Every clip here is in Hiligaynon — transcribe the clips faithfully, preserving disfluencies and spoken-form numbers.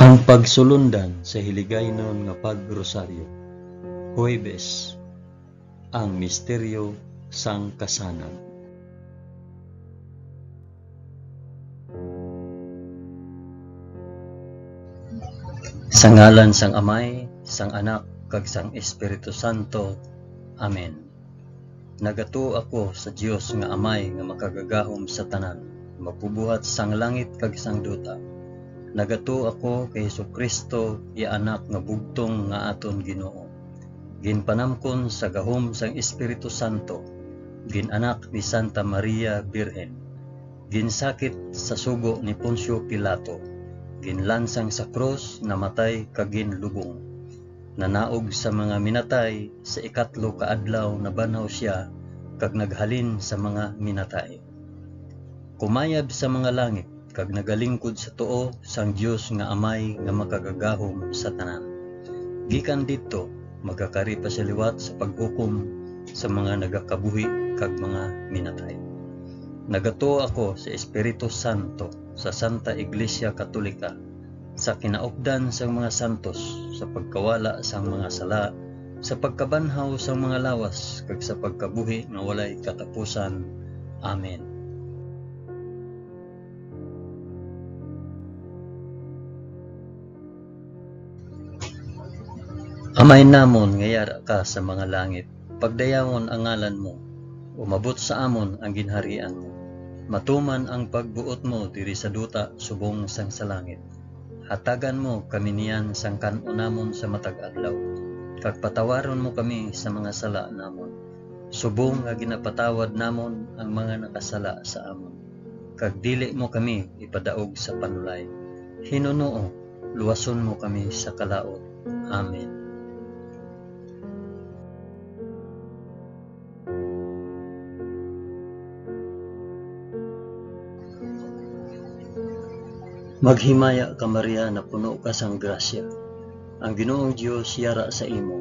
Ang pagsulundan sa Hiligaynon nga Pag-Rosaryo. Huwebes, ang misteryo sang kasanag. Sa ngalan sang Amay, sang Anak, kag sang Espiritu Santo. Amen. Nagatuo ako sa Dios nga Amay nga makagagahom sa tanan, magbubuhat sang langit kag sang duta. Nagatuo ako kay Jesu-Cristo, iya Anak nga bugtong nga aton Ginoo, ginpanamkon sa gahom sang Espiritu Santo, gin-anak ni Santa Maria Birhen, ginsakit sa sugo ni Poncio Pilato, ginlansang sa krus, namatay kag ginlubong. Nanaog sa mga minatay, sa ikatlo ka adlaw nabanhaw sia, kag naghalin sa mga minatay. Kumayab sa mga langit, kag nagalingkod sa tuo sang Dios nga Amay nga makagagahom sa tanan. Gikan didto, magakari pa sia liwat sa paghukom sa mga nagakabuhi kag mga minatay. Nagatuo ako sa Espiritu Santo, sa Santa Iglesia Katolika, sa kinaupdan sang mga santos, sa pagkawala sang mga sala, sa pagkabanhaw sang mga lawas, kag sa pagkabuhi nga walay katapusan. Amen. Amay namon nga yara ka sa mga langit, pagdayawon ang ngalan mo, umabot sa amon ang ginharian mo, matuman ang pagbuot mo diri sa duta subong sang sa langit. Hatagan mo kami niyan sang kan-o namon sa matag adlaw, kag patawaron mo kami sa mga sala namon, subong nga ginapatawad namon ang mga nakasala sa amon. Kag dili mo kami ipadaog sa panulay. Hinunoo, luwason mo kami sa kalaut. Amen. Maghimaya ka, Maria, napuno ka sang grasya. Ang Ginoong Dios yara sa imo.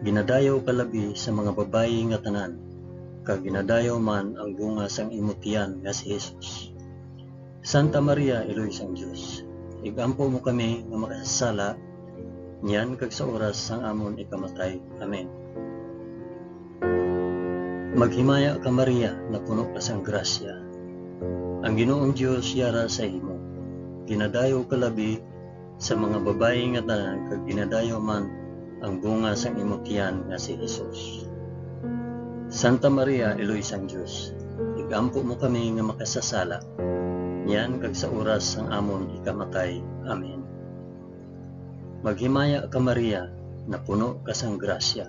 Ginadayaw ka labi sa mga babayi nga tanan, kag ginadayaw man ang bunga sang imo tiyan nga si Jesus. Santa Maria, Iloy sang Dios, ig-ampo mo kami nga makasasala, niyan kag sa oras sang amon ikamatay. Amen. Maghimaya ka, Maria, napuno ka sang grasya. Ang Ginoong Dios yara sa imo. Ginadayaw ka labi sa mga babayi nga tanan, kag ginadayaw man ang bunga sang imo tiyan nga si Jesus. Santa Maria, Iloy sang Dios, ig-ampo mo kami nga makasasala, niyan kag sa oras sang amon ikamatay. Amen. Maghimaya ka, Maria, napuno ka sang grasya.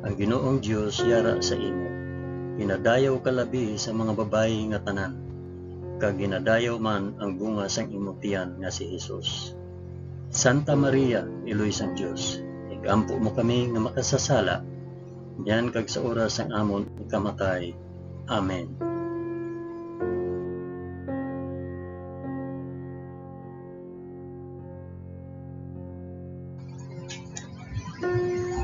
Ang Ginoong Dios yara sa imo. Ginadayaw ka labi sa mga babayi nga tanan, kag ginadayaw man ang bunga sang imo tiyan nga si Jesus. Santa Maria, Iloy sang Dios, ig-ampo mo kami nga makasasala, niyan kag sa oras sang amon ikamatay. Amen.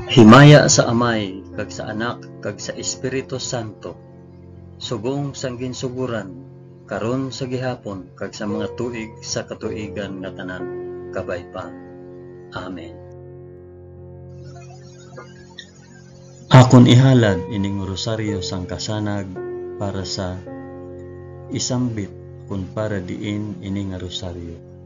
Himaya sa Amay, kag sa Anak, kag sa Espiritu Santo, subong sang ginsugoran, karon, sa gihapon, kag sa mga tuig sa katuigan nga tanan. Kabay pa. Amen. Akon ihalad ining rosaryo sang kasanag para sa isambit kon para diin ini nga rosaryo.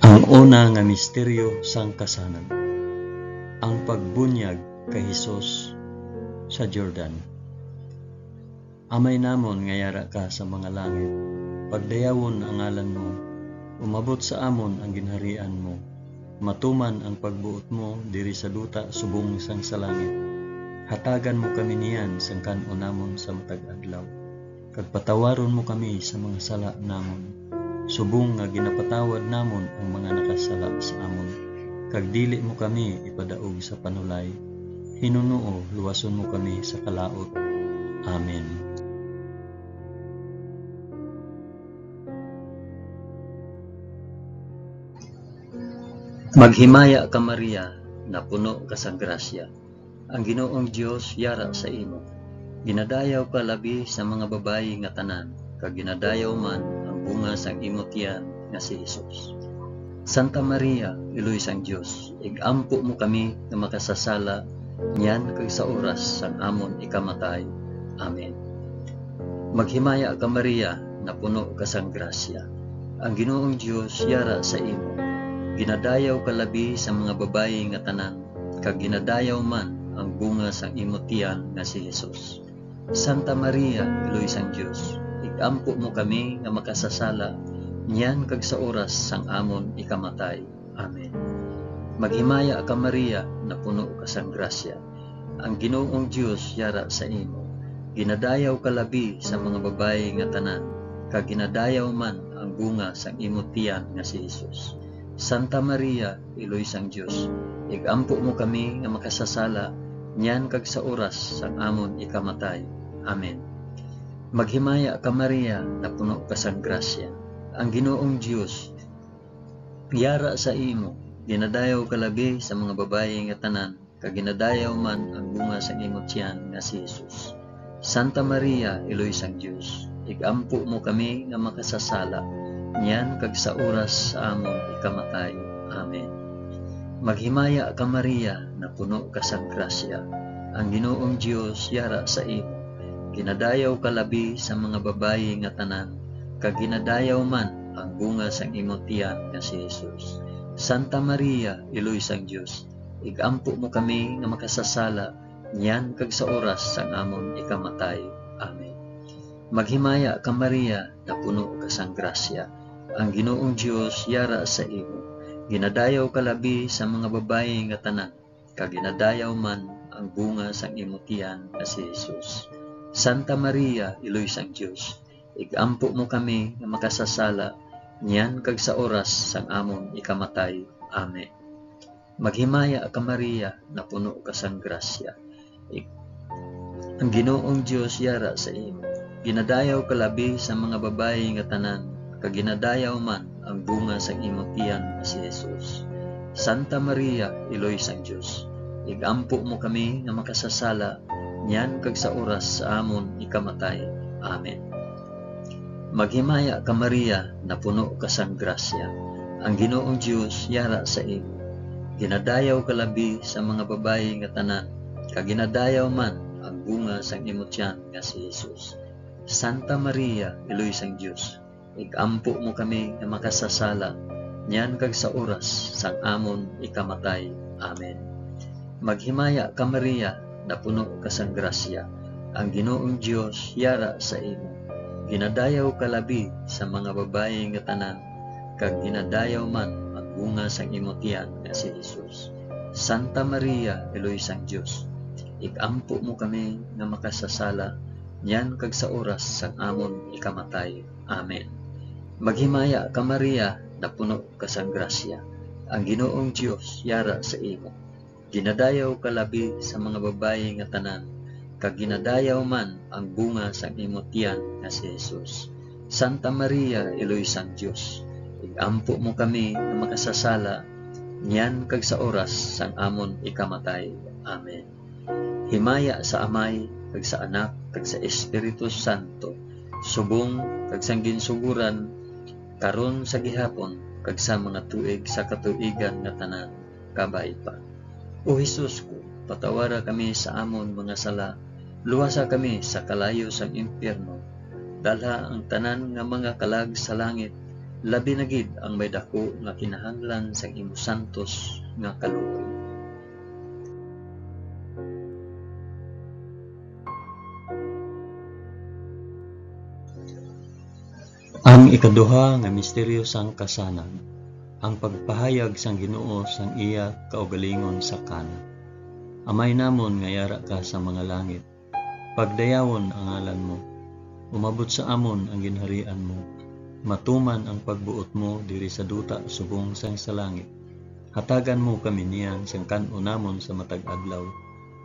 Ang una nga misteryo sang kasanag, ang pagbunyag kay Jesus sa Jordan. Amay namon nga yara ka sa mga langit, pagdayawon ang ngalan mo, umabot sa amon ang ginharian mo, matuman ang pagbuot mo diri sa duta subong sang sa langit. Hatagan mo kami niyan sang kan-on namon sa matag adlaw, kag patawaron mo kami sa mga sala namon, subong nga ginapatawad namon ang mga nakasala sa amon, kag dili mo kami ipadaog sa panulay. Hinunoo, luwason mo kami sa kalaut. Amen. Maghimaya ka, Maria, napuno ka sang grasya. Ang Ginoong Dios yara sa imo. Ginadayaw ka labi sa mga babayi nga tanan, kag ginadayaw man ang bunga sang imo tiyan nga si Jesus. Santa Maria, Iloy sang Dios, ig-ampo mo kami nga makasasala niyan kag sa oras sang amon ikamatay. Amen. Maghimaya ka, Maria, napuno ka sang grasya. Ang Ginoong Dios yara sa imo. Ginadayaw ka labi sa mga babayi nga tanan, kag ginadayaw man ang bunga sang imo tiyan nga si Jesus. Santa Maria, Iloy sang Dios, ig-ampo mo kami nga makasasala niyan kag sa oras sang amon ikamatay. Amen. Maghimaya ka, Maria, napuno ka sang grasya. Ang Ginoong Dios yara sa imo. Ginadayaw ka labi sa mga babayi nga tanan, kag ginadayaw man ang bunga sang imo tiyan nga si Jesus. Santa Maria, Iloy sang Dios, ig-ampo mo kami nga makasasala niyan kag sa oras sang amon ikamatay. Amen. Maghimaya ka, Maria, napuno ka sang grasya. Ang Ginoong Dios yara sa imo. Ginadayaw ka labi sa mga babayi nga tanan, kag ginadayaw man ang bunga sang imo tiyan nga si Jesus. Santa Maria, Iloy sang Dios, ig-ampo mo kami nga makasasala, niyan kag sa oras sa amon ikamatay. Amen. Maghimaya ka, Maria, napuno ka sang grasya. Ang Ginoong Dios yara sa imo. Ginadayaw ka labi sa mga babayi nga tanan, kag ginadayaw man ang bunga sang imo tiyan nga si Jesus. Santa Maria, Iloy sang Dios, ig-ampo mo kami nga makasasala niyan kag sa oras sang amon ikamatay. Amen. Maghimaya ka, Maria, napuno ka sang grasya. Ang Ginoong Dios yara sa imo. Ginadayaw ka labi sa mga babayi nga tanan, kag ginadayaw man ang bunga sang imo tiyan nga si Jesus. Santa Maria, Iloy sang Dios, ig-ampo mo kami nga makasasala niyan kag sa oras sang amon ikamatay. Amen. Maghimaya ka, Maria, napuno ka sang grasya. Ik-, ang Ginoong Dios yara sa imo. Ginadayaw ka labi sa mga babayi nga tanan, kag ginadayaw man ang bunga sang imo tiyan nga si Jesus. Santa Maria, Iloy sang Dios, ig-ampo mo kami nga makasasala niyan kag sa oras sa amon ikamatay. Amen. Maghimaya ka, Maria, napuno ka sang grasya. Ang Ginoong Dios yara sa imo. Ginadayaw ka labi sa mga babayi nga tanan, kag ginadayaw man ang bunga sang imo tiyan nga si Jesus. Santa Maria, Iloy sang Dios, ig-ampo mo kami nga makasasala, niyan kag sa oras sang amon ikamatay. Amen. Maghimaya ka, Maria, napuno ka sang grasya, ang Ginoong Dios yara sa imo. Ginadayaw ka labi sa mga babayi nga tanan, kag ginadayaw man ang bunga sang imo tiyan nga si Jesus. Santa Maria, Iloy sang Dios, ig-ampo mo kami nga makasasala, niyan kag sa oras sang amon ikamatay. Amen. Maghimaya ka, Maria, napuno ka sang grasya. Ang Ginoong Dios yara sa imo. Ginadayaw ka labi sa mga babayi nga tanan, kag ginadayaw man ang bunga sang imo tiyan nga si Jesus. Santa Maria, Iloy sang Dios, ig-ampo mo kami nga makasasala, niyan kag sa oras sang amon ikamatay. Amen. Himaya sa Amay, kag sa Anak, kag sa Espiritu Santo, subong kag sang ginsugoran, karon, sa gihapon, kag sa mga tuig sa katuigan nga tanan. Kabay pa. O Jesus ko, patawara kami sa amon mga sala, luwasa kami sa kalayo sang impyerno, dalha ang tanan nga mga kalag sa langit, labi na gid ang may daku nga kinahanglan sang imo santos nga kaluoy. Ang ikaduha nga misteryo sang kasanag, ang pagpahayag sang Ginoo sang iya kaugalingon sa Cana. Amay namon nga yara ka sa mga langit, pagdayawon ang ngalan mo. Umabot sa amon ang ginharian mo. Matuman ang pagbuot mo diri sa duta subong sang sa langit. Hatagan mo kami niyan sang kan-o namon sa matag adlaw,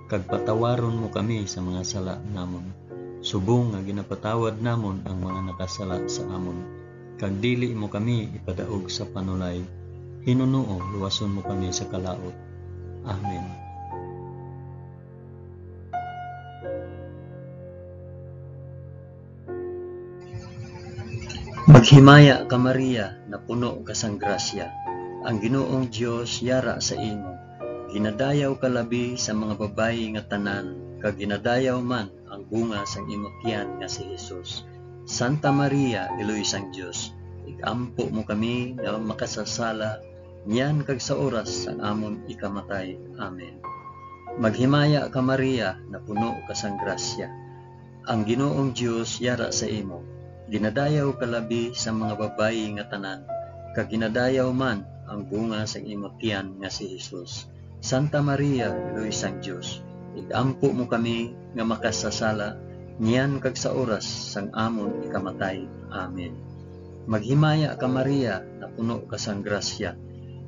kag patawaron mo kami sa mga sala namon, subong nga ginapatawad namon ang mga nakasala sa amon. Kag dili mo kami ipadaog sa panulay. Hinunoo, luwason mo kami sa kalaut. Amen. Maghimaya ka, Maria, napuno ka sang grasya. Ang Ginoong Dios yara sa imo. Ginadayaw ka labi sa mga babayi nga tanan, kag ginadayaw man ang bunga sang imo tiyan nga si Jesus. Santa Maria, Iloy sang Dios, ig-ampo mo kami nga makasasala, niyan kag sa oras sang amon ikamatay. Amen. Maghimaya ka, Maria, napuno ka sang grasya. Ang Ginoong Dios yara sa imo. Ginadayaw ka labi sa mga babayi nga tanan, kag ginadayaw man ang bunga sang imo tiyan nga si Jesus. Santa Maria, Iloy sang Dios, ig-ampo mo kami nga makasasala, niyan kag sa oras sang amon ikamatay. Amen. Maghimaya ka, Maria, napuno ka sang grasya.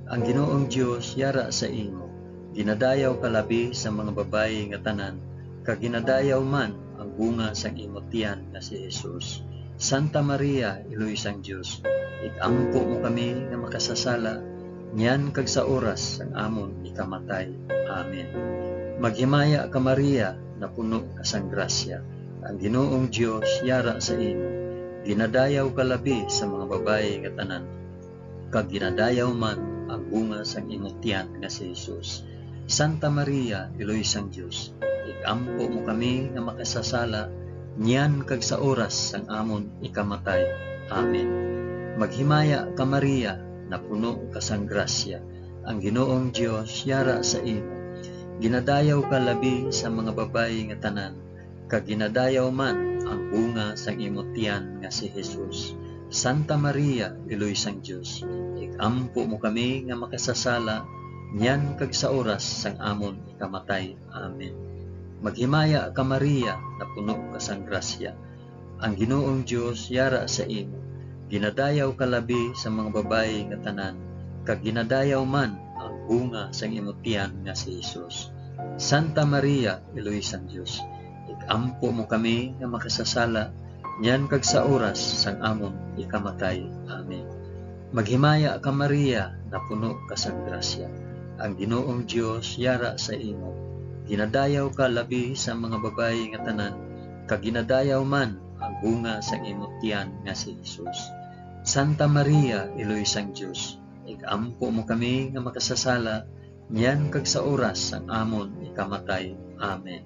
Ang Ginoong Dios yara sa imo. Ginadayaw ka labi sa mga babayi nga tanan, kag ginadayaw man ang bunga sang imo tiyan nga si Jesus. Santa Maria, Iloy sang Dios, ig-ampo mo kami nga makasasala, niyan kag sa oras sang amon ikamatay. Amen. Maghimaya ka, Maria, napuno ka sang grasya. Ang Ginoong Dios yara sa imo. Ginadayaw ka labi sa mga babayi nga tanan, kag ginadayaw man ang bunga sang imo tiyan nga si Jesus. Santa Maria, Iloy sang Dios, ig-ampo mo kami nga makasasala, niyan kag sa oras sang amon ikamatay. Amen. Maghimaya ka, Maria, napuno ka sang grasya. Ang Ginoong Dios yara sa imo. Ginadayaw ka labi sa mga babayi nga tanan, kag ginadayaw man ang bunga sang imo tiyan nga si Jesus. Santa Maria, Iloy sang Dios, ig-ampo mo kami nga makasasala, niyan kag sa oras sang amon ikamatay. Amen. Maghimaya ka, Maria, napuno ka sang grasya. Ang Ginoong Dios yara sa imo. Ginadayaw ka labi sa mga babayi nga tanan, kag ginadayaw man ang bunga sang imo tiyan nga si Jesus. Santa Maria, Iloy sang Dios, ig-ampo mo kami nga makasasala, niyan kag sa oras sang amon ikamatay. Amen. Maghimaya ka, Maria, napuno ka sang grasya. Ang Ginoong Dios yara sa imo. Ginadayaw ka labi sa mga babayi nga tanan, kag ginadayaw man ang bunga sang imo tiyan nga si Jesus. Santa Maria, Iloy sang Dios, ig-ampo mo kami nga makasasala, niyan kag sa oras sang amon ikamatay. Amen.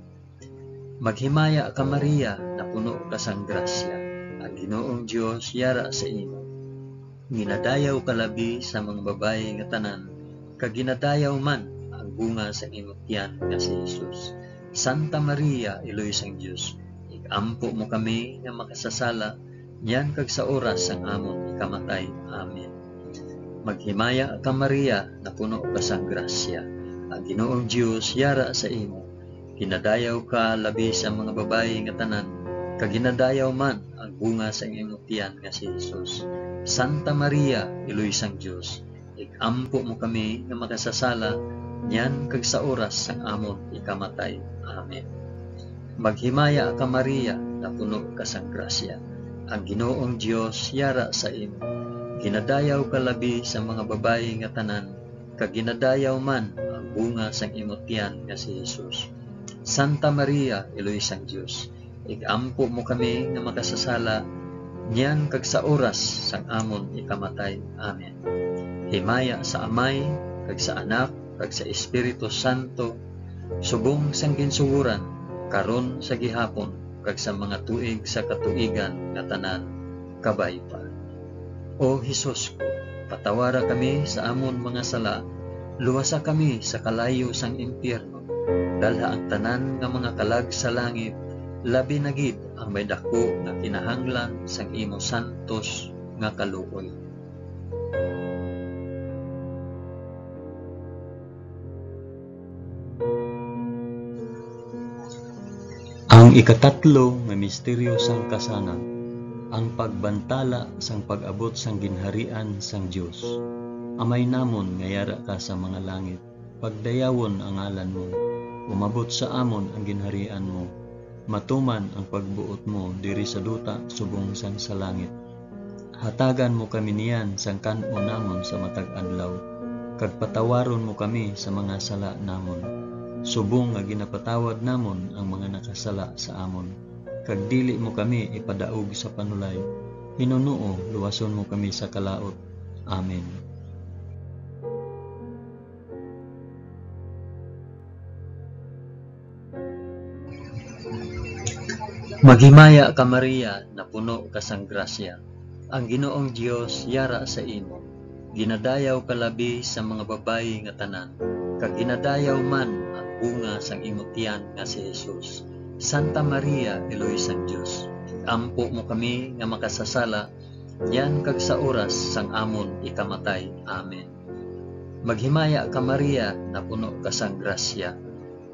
Maghimaya ka, Maria, napuno ka sang grasya. Ang Ginoong Dios yara sa imo. Ginadayaw ka labi sa mga babayi nga tanan, kag ginadayaw man ang bunga sang imo tiyan nga si Jesus. Santa Maria, Iloy sang Dios, ig-ampo mo kami nga makasasala, niyan kag sa oras sang amon ikamatay. Amen. Maghimaya ka, Maria, napuno ka sang grasya. Ang Ginoong Dios yara sa imo. Ginadayaw ka labi sa mga babayi nga tanan, kag ginadayaw man ang bunga sang imo tiyan nga si Jesus. Santa Maria, Iloy sang Dios, ig-ampo mo kami nga makasasala, niyan kag sa oras sang amon ikamatay. Amen. Maghimaya ka, Maria, napuno ka sang grasya. Ang Ginoong Dios yara sa imo. Ginadayaw ka labi sa mga babayi nga tanan, kag ginadayaw man ang bunga sang imo tiyan nga si Jesus. Santa Maria, Iloy sang Dios, ig-ampo mo kami nga makasasala, niyan kag sa oras sang amon ikamatay. Amen. Himaya sa Amay, kag sa Anak, kag sa Espiritu Santo, subong sang ginsugoran, karon, sa gihapon, kag sa mga tuig sa katuigan nga tanan. Kabay pa. O Jesus ko, patawara kami sa amon mga sala, luwasa kami sa kalayo sang impyerno, dalha ang tanan nga mga kalag sa langit, labi na gid ang may daku nga kinahanglan sang imo santos nga kaluoy. Ang ikatatlo nga misteryo sang kasanag, ang pagbantala sang pag-abot sang ginharian sang Dios. Amay namon nga yara ka sa mga langit, pagdayawon ang ngalan mo. Umabot sa amon ang ginharian mo. Matuman ang pagbuot mo diri sa duta subong sang sa langit. Hatagan mo kami niyan sang kan-o namon sa matag adlaw, kag patawaron mo kami sa mga sala namon, subong nga ginapatawad namon ang mga nakasala sa amon. Kag dili mo kami ipadaog sa panulay, Ginoo, luwason mo kami sa kalaut. Amen. Maghimaya ka, Maria, napuno ka sang grasya. Ang Ginoong Dios yara sa imo. Ginadayaw ka labi sa mga babayi nga tanan, kag ginadayaw man ang bunga sang imo tiyan nga si Jesus. Santa Maria, Iloy sang Dios, ig-ampo mo kami nga makasasala, niyan kag sa oras sang amon ikamatay. Amen. Maghimaya ka, Maria, napuno ka sang grasya.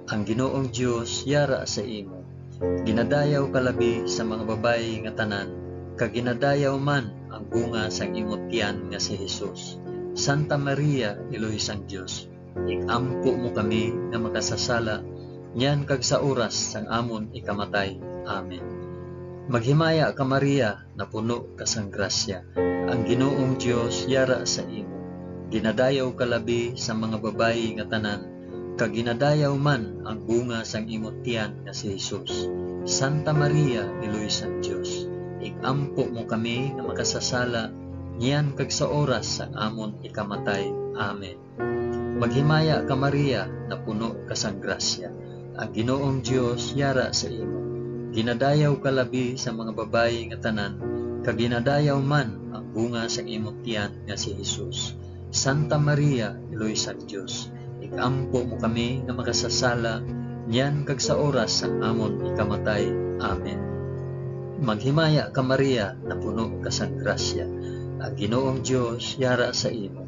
Ang Ginoong Dios yara sa imo. Ginadayaw ka labi sa mga babayi nga tanan, kag ginadayaw man ang bunga sang imo tiyan nga si Jesus. Santa Maria, Iloy sang Dios, ig-ampo mo kami nga makasasala, niyan kag sa oras sang amon ikamatay. Amen. Maghimaya ka, Maria, napuno ka sang grasya. Ang Ginoong Dios yara sa imo. Ginadayaw ka labi sa mga babayi nga tanan, kag ginadayaw man ang bunga sang imo tiyan nga si Jesus. Santa Maria, Iloy sang Dios, ig-ampo mo kami nga makasasala, niyan kag sa oras sang amon ikamatay. Amen. Maghimaya ka, Maria, napuno ka sang grasya. Ang Ginoong Dios yara sa imo. Ginadayaw ka labi sa mga babayi nga tanan, kag ginadayaw man ang bunga sang imo tiyan nga si Jesus. Santa Maria, Iloy sang Dios, ig-ampo mo kami nga makasasala, niyan kag sa oras sang amon ikamatay. Amen. Maghimaya ka, Maria, napuno ka sang grasya. Ang Ginoong Dios yara sa imo.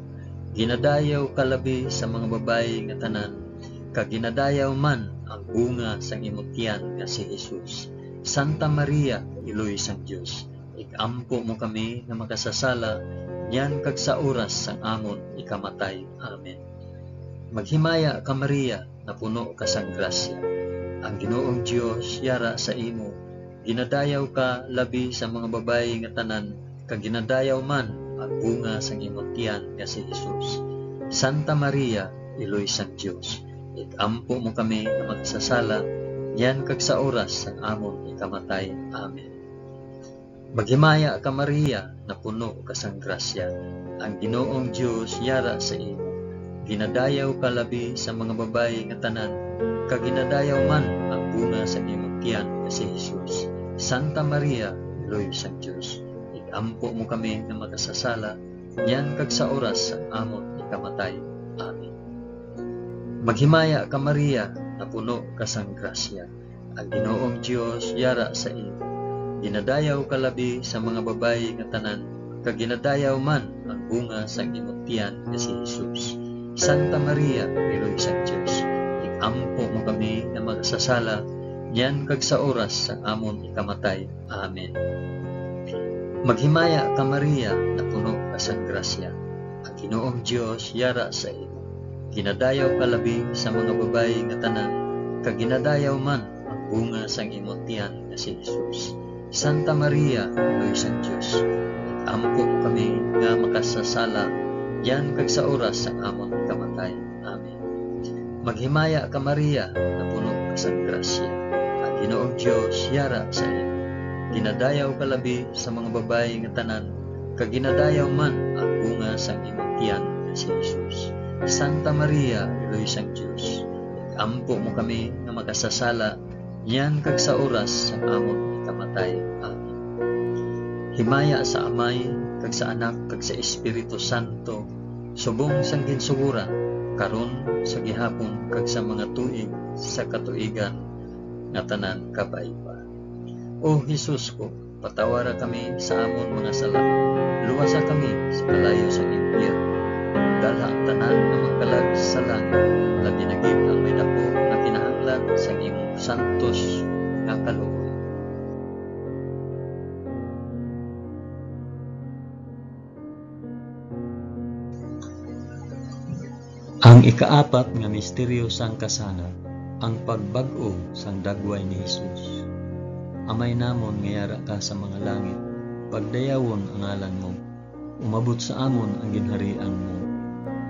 Ginadayaw ka labi sa mga babayi nga tanan, kag ginadayaw man ang bunga sang imo tiyan nga si Jesus. Santa Maria, Iloy sang Dios, ig-ampo mo kami nga makasasala, niyan kag sa oras sang amon ikamatay. Amen. Maghimaya ka, Maria, napuno ka sang grasya. Ang Ginoong Dios yara sa imo. Ginadayaw ka labi sa mga babayi nga tanan, kag ginadayaw man ang bunga sang imo tiyan nga si Jesus. Santa Maria, Iloy sang Dios, ig-ampo mo kami nga makasasala, niyan kag sa oras sang amon ikamatay. Amen. Maghimaya ka, Maria, napuno ka sang grasya. Ang Ginoong Dios yara sa imo. Ginadayaw ka labi sa mga babayi nga tanan, kag ginadayaw man ang bunga sa imo tiyan nga si Jesus. Santa Maria, Iloy sang Dios, ig-ampo mo kami nga makasasala, niyan kag sa oras sang amon ikamatay. Amen. Maghimaya ka, Maria, napuno ka sang grasya. Ang Ginoong Dios yara sa imo. Ginadayaw ka labi sa mga babayi nga tanan, kag ginadayaw man ang bunga sang imo tiyan nga si Jesus. Santa Maria, Iloy sang Dios, ig-ampo mo kami nga makasasala, niyan kag sa oras sang amon ikamatay. Amen. Maghimaya ka, Maria, napuno ka sang grasya. Ang Ginoong Dios yara sa imo. Ginadayaw ka labi sa mga babayi nga tanan, kag ginadayaw man ang bunga sang imo tiyan nga si Jesus. Santa Maria, Iloy sang Dios, ig-ampo mo kami nga makasasala, niyan kag sa oras sang amon kamatay. Amen. Maghimaya ka, Maria, napuno ka sang grasya. Ang Ginoong Dios yara sa imo. Ginadayaw ka labi sa mga babayi nga tanan, kag ginadayaw man ang bunga sang imong tiyan nga si Jesus. Santa Maria, Iloy sang Dios, ig-ampo mo kami nga makasasala, niyan kag sa oras sang amon ikamatay. Amen. Himaya sa Amay, kag sa Anak, kag sa Espiritu Santo, subong sang ginsugoran, karon, sa gihapon, kag sa mga tuig sa katuigan nga tanan. Kabay pa. O Jesus ko, patawara kami sa amon mga sala, luwasa kami sa kalayo sang impyerno, dalha ang tanan nga mga kalag sa langit, labi na gid ang may daku nga kinahanglan sang imong santos nga kaluoy. Ang ikaapat nga misteryo sang kasanag, ang pagbag-o sang dagway ni Jesus. Amay namon nga yara ka sa mga langit, pagdayawon ang ngalan mo. Umabot sa amon ang ginharian mo.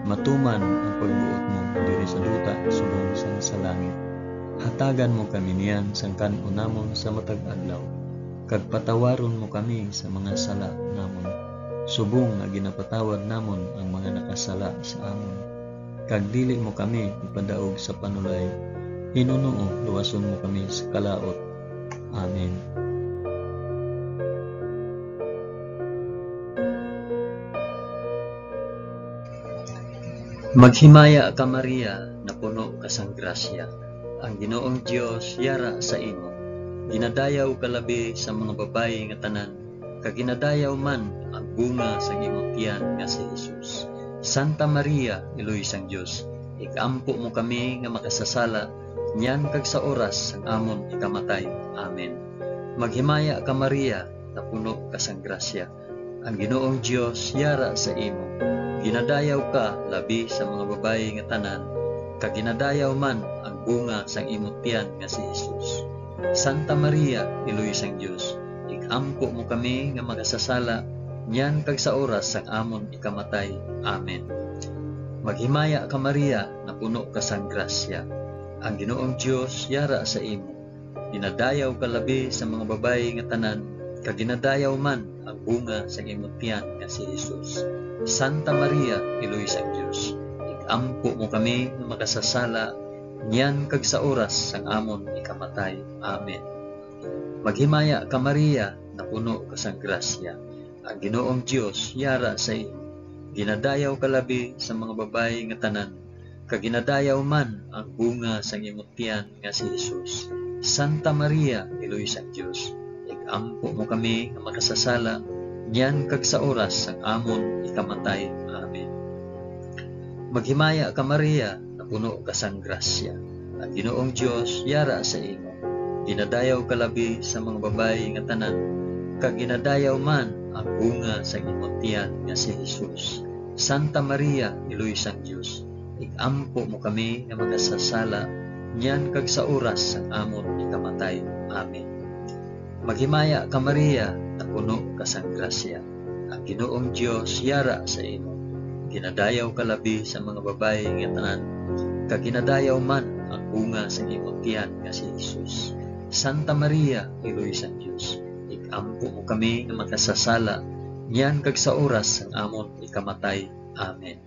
Matuman ang pagbuot mo diri sa duta subong sang sa langit. Hatagan mo kami niyan sang kan-on namon sa matag adlaw. kag patawaron mo kami sa mga sala namon, subong nga ginapatawad namon ang mga nakasala sa amon. Kag dili mo kami ipadaog sa panulay, hinunoo luwason mo kami sa kalaut. Amen. Maghimaya ka, Maria, napuno ka sang grasya. Ang Ginoong Dios yara sa imo. Ginadayaw ka labi sa mga babayi nga tanan, kag ginadayaw man ang bunga sang imong tiyan nga si Jesus. Santa Maria, Iloy sang Dios, ig-ampo mo kami nga makasasala, niyan kag sa oras sang amon ikamatay. Amen. Maghimaya ka, Maria, napuno ka sang grasya. Ang Ginoong Dios yara sa imo. Ginadayaw ka labi sa mga babayi nga tanan, kag ginadayaw man ang bunga sang imong tiyan nga si Jesus. Santa Maria, Iloy sang Dios, ig-ampo mo kami nga makasasala, niyan kag sa oras sang amon ikamatay. Amen. Maghimaya ka, Maria, napuno ka sang grasya. Ang Ginoong Dios yara sa imo. Ginadayaw ka labi sa mga babayi nga tanan, kag ginadayaw man ang bunga sang imong tiyan nga si Jesus. Santa Maria, Iloy sang Dios, ig-ampo mo kami nga makasasala, niyan kag sa oras sang amon ikamatay. Amen. Maghimaya ka, Maria, napuno ka sang grasya. Ang Ginoong Dios yara sa imo. Ginadayaw ka labi sa mga babayi nga tanan, kag ginadayaw man ang bunga sang imong tiyan nga si Jesus. Santa Maria, Iloy sang Dios, ig-ampo mo kami nga makasasala, niyan kag sa oras sang amon ikamatay. Amen. Maghimaya ka, Maria, napuno ka sang grasya. Ang Ginoong Dios yara sa imo. Ginadayaw ka labi sa mga babayi nga tanan, kag ginadayaw man ang bunga sang imong tiyan nga si Jesus. Santa Maria, Iloy sang Dios, ig-ampo mo kami nga makasasala, niyan kag sa oras sang amon ikamatay. Amen. Maghimaya ka, Maria, napuno ka sang grasya. Ang Ginoong Dios yara sa imo. Ginadayaw ka labi sa mga babayi nga tanan, kag ginadayaw man ang bunga sang imong tiyan nga si Jesus. Santa Maria, Iloy sang Dios, ig-ampo mo kami nga makasasala, niyan kag sa oras sang amon ikamatay. Amen.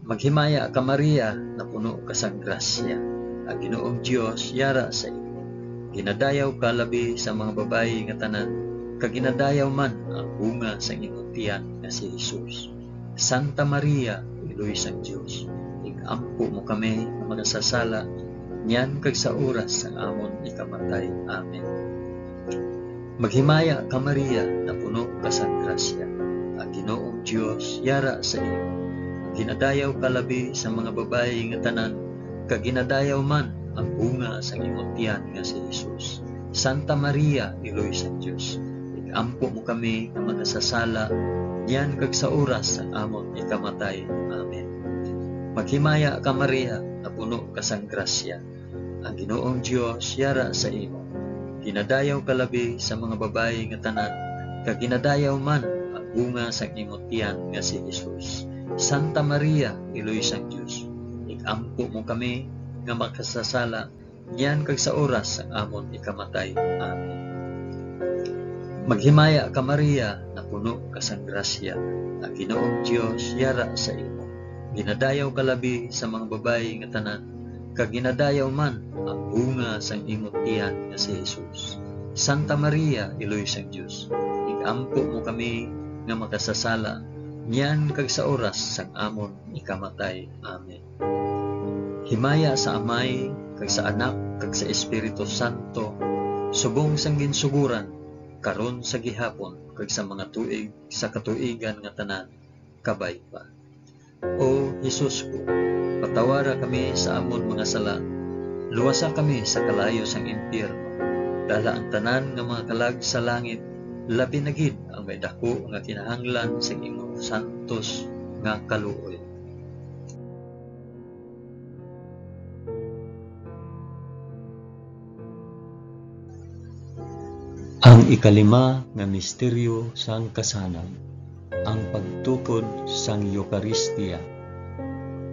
Maghimaya ka, Maria, napuno ka sang grasya. Ang Ginoong Dios yara sa imo. Ginadayaw ka labi sa mga babayi nga tanan, kag ginadayaw man ang bunga sang imong tiyan nga si Jesus. Santa Maria, Iloy sang Dios, ig-ampo mo kami nga makasasala, niyan kag sa oras sang amon ikamatay. Amen. Maghimaya ka, Maria, napuno ka sang grasya. Ang Ginoong Dios yara sa imo. Ginadayaw ka labi sa mga babayi nga tanan, kag ginadayaw man ang bunga sang imong tiyan nga si Jesus. Santa Maria, Iloy sang Dios, ig-ampo mo kami nga makasasala, niyan kag sa oras sang amon ikamatay. Amen. Maghimaya ka, Maria, napuno ka sang grasya. Ang Ginoong Dios yara sa imo. Ginadayaw ka labi sa mga babayi nga tanan, kag ginadayaw man ang bunga sang imong tiyan nga si Jesus. Santa Maria, Iloy sang Dios, ig-ampo mo kami nga makasasala, niyan kag sa oras sang amon ikamatay. Amen. Maghimaya ka, Maria, napuno ka sang grasya, ang Ginoong Dios yara sa imo. Ginadayaw ka labi sa mga babayi nga tanan, kag ginadayaw man ang bunga sang imong tiyan nga si Jesus. Santa Maria, Iloy sang Dios, ig-ampo mo kami nga makasasala, niyan kag sa oras sang amon ikamatay. Amen. Himaya sa Amay, kag sa Anak, kag sa Espiritu Santo, subong sang ginsugoran, karon, sa gihapon, kag sa mga tuig sa katuigan nga tanan. Kabay pa. O Jesus ko, patawara kami sa amon mga sala, luwasa kami sa kalayo sang impyerno, dala ang tanan nga mga kalag sa langit, labi na gid ang may daku nga kinahanglan sang imong santos nga kaluoy. Ang ikalima nga misteryo sang kasanag, ang pagtukod sang Eukaristia.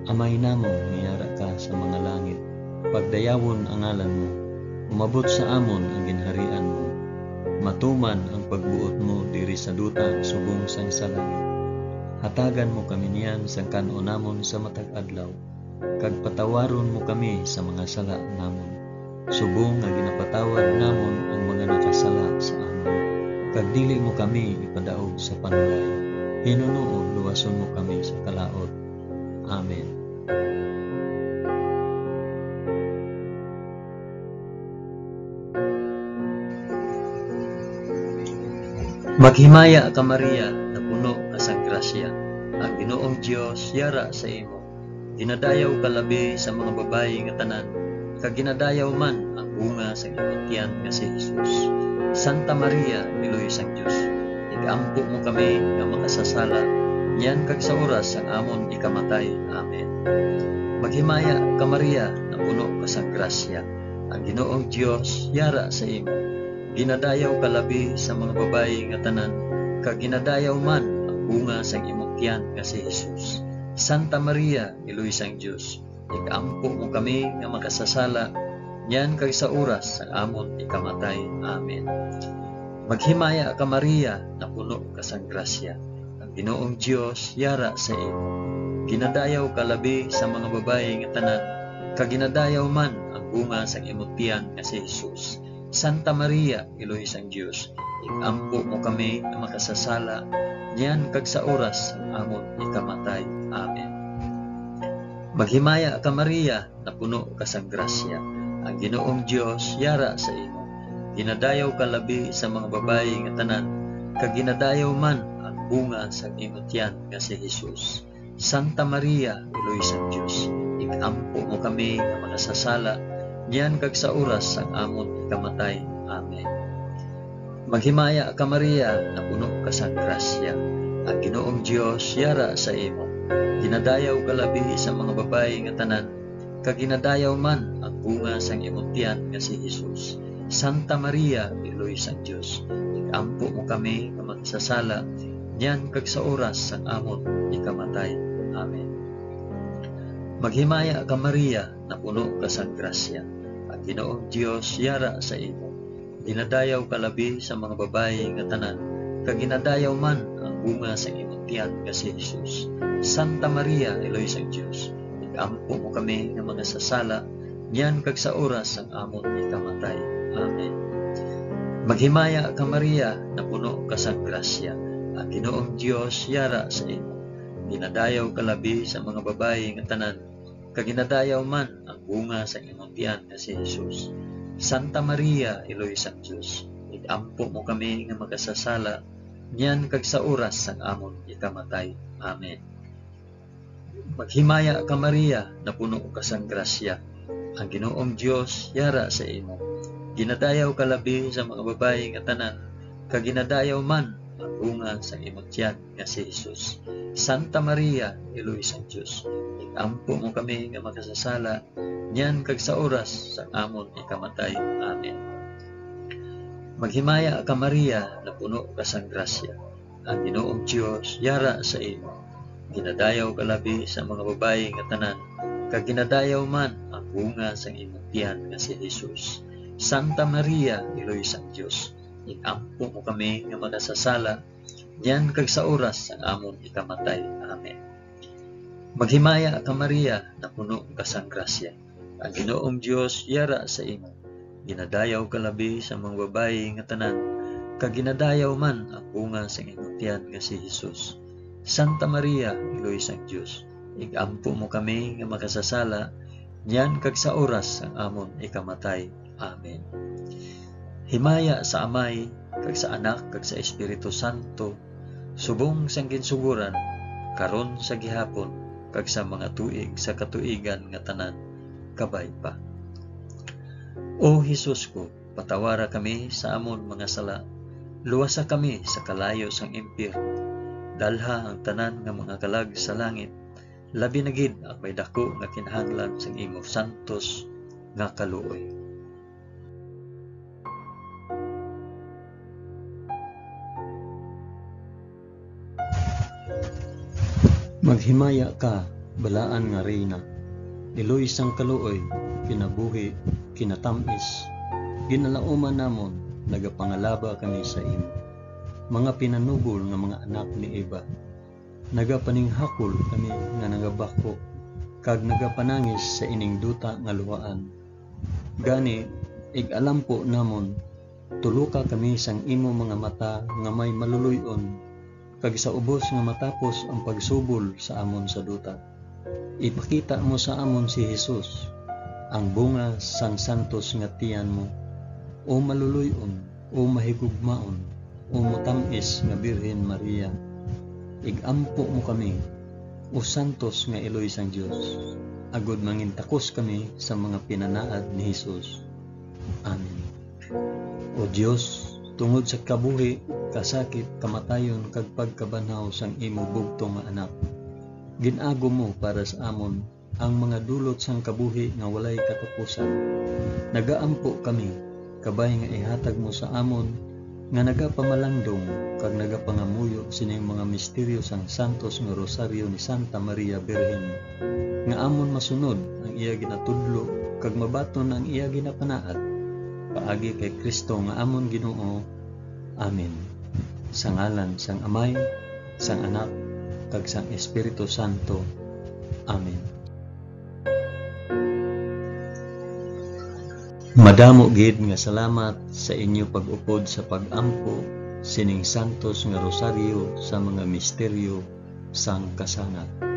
Amay namon nga yara ka sa mga langit, pagdayawon ang ngalan mo, umabot sa amon ang ginharian mo. matuman ang pagbuot mo diri sa duta subong sang sa langit. Hatagan mo kami niyan sang kan-on namon sa matag adlaw, kag patawaron mo kami sa mga sala namon, subong nga ginapatawad namon ang mga nakasala sa amon. Kag dili mo kami ipadaog sa panulay, hinunoon luwason mo kami sa kalaut. Amen. Maghimaya ka, Maria, napuno ka sang grasya. Ang Ginoong Dios yara sa imo. Ginadayaw ka labi sa mga babayi nga tanan, kag ginadayaw man ang bunga sang imong tiyan nga si Jesus. Santa Maria, Iloy sang Dios, ig-ampo mo kami nga makasasala, niyan kag sa oras sang amon ikamatay. Amen. Maghimaya ka, Maria, napuno ka sang grasya. Ang Ginoong Dios yara sa imo. Ginadayaw ka labi sa mga babayi nga tanan, kag ginadayaw man ang bunga sang imong tiyan nga si Jesus. Santa Maria, Iloy sang Dios, ig-ampo mo kami nga makasasala, niyan kag sa oras sang amon ikamatay. Amen. Maghimaya ka, Maria, napuno ka sang grasya. Ang Ginoong Dios yara sa imo. Ginadayaw ka labi sa mga babayi nga tanan, kag ginadayaw man ang bunga sang imong tiyan nga si Jesus. Santa Maria, Iloy sang Dios, ig-ampo mo kami nga makasasala, niyan kag sa oras sang amon ikamatay. Amen. Maghimaya ka, Maria, napuno ka sang grasya. Ang Ginoong Dios yara sa imo. Ginadayaw ka labi sa mga babayi nga tanan, kag ginadayaw man ang bunga sang imo tiyan nga si Jesus. Santa Maria, Iloy sang Dios, ig-ampo mo kami nga makasasala, niyan kag sa oras sang amon ikamatay. Amen. Maghimaya ka, Maria, napuno ka sang grasya. Ang Ginoong Dios yara sa imo. Ginadayaw ka labi sa mga babayi nga tanan, kag ginadayaw man ang bunga sang imong tiyan nga si Jesus. Santa Maria, Iloy sang Dios, ig-ampo mo kami nga makasasala, niyan kag sa oras sang amon ikamatay. Amen. Maghimaya ka, Maria, napuno ka sang grasya. Ang Ginoong Dios yara sa imo. Ginadayaw ka labi sa mga babayi nga tanan, kag ginadayaw man ang bunga sang imong tiyan nga si Jesus. Santa Maria, Iloy sang Dios, ig-ampo mo kami nga makasasala, niyan kag sa oras sang amon ikamatay. Amen. Maghimaya ka, Maria, napuno ka sang grasya. Ang Ginoong Dios yara sa imo. Ginadayaw ka labi sa mga babayi nga tanan, kag ginadayaw man ang bunga sang imong tiyan nga si Jesus. Santa Maria, Iloy sang Dios, ig-ampo mo kami nga makasasala, niyan kag sa oras sang amon ikamatay. Amen. Maghimaya ka, Maria, napuno ka sang grasya. Ang Ginoong Dios yara sa imo. Ginadayaw ka labi sa mga babayi nga tanan, kag ginadayaw man ang bunga sang imong tiyan nga si Jesus. Santa Maria, Iloy sang Dios, ig-ampo mo kami nga makasasala, niyan kag sa oras sang amon ikamatay. Amen. Maghimaya ka, Maria, napuno ka sang grasya. Ang Ginoong Dios yara sa imo. Ginadayaw ka labi sa mga babayi nga tanan, kag ginadayaw man ang bunga sang imong tiyan nga si Jesus. Santa Maria, Iloy sang Dios, ig-ampo mo kami nga makasasala, niyan kag sa oras sang amon ikamatay. Amen. Maghimaya ka, Maria, napuno ka sang grasya. Ang Ginoong Dios yara sa imo. Ginadayaw ka labi sa mga babayi nga tanan, kag ginadayaw man ang bunga sang imong tiyan nga si Jesus. Santa Maria, Iloy sang Dios, ig-ampo mo kami nga makasasala, niyan kag sa oras sang amon ikamatay. Amen. Himaya sa Amay, kag sa Anak, kag sa Espiritu Santo, subong sang ginsugoran, karon, sa gihapon, kag sa mga tuig sa katuigan nga tanan. Kabay pa. O Jesus ko, patawara kami sa amon mga sala, luwasa kami sa kalayo sang impyerno, dalha ang tanan nga mga kalag sa langit, labi na gid ang may daku nga kinahanglan sang imo santos nga kaluoy. Maghimaya ka, balaan nga Reyna, iloy sang kaluoy, kinabuhi, kinatamis, ginalauman namon, nagapangalaba kami sa imo. Mga pinanubol nga mga anak ni Eva, nagapaninghakol kami nga nagabako kag nagapanangis sa ining duta nga luhaan. Gani, ig-alampo namon, tuloka kami sang imo mga mata nga may maluloy-on, kag sa ubos nga matapos ang pagsubol sa amon sa duta. Ipakita mo sa amon si Jesus, ang bunga sang santos nga tiyan mo, o maluloy-on, o mahigugmaon, o motam-is nga Birhen Maria. Ig-ampo mo kami, o santos nga iloy sang Dios, agod mangintakos kami sa mga pinanaad ni Jesus. Amen. O Dios, tungod sa kabuhi, kasakit, kamatayon, kag pagkabanhaw sang imo bugtong nga Anak, gin-agom mo para sa amon ang mga dulot sang kabuhi nga walay katapusan. Nagaampo kami, kabay nga ihatag mo sa amon nga nagapamalandong kag nagapangamuyo sining mga misteryo sang santos nga Rosaryo ni Santa Maria Birhen, nga amon masunod ang iya ginatudlo kag mabaton ang iya ginapanaad. Paagi kay Cristo nga amon Ginoo. Amen. Sa ngalan sang Amay, sang Anak, kag sang Espiritu Santo. Amen. Madamo gid nga salamat sa inyo pag-upod sa pag-ampo sining santos nga rosaryo sa mga misteryo sang kasanag.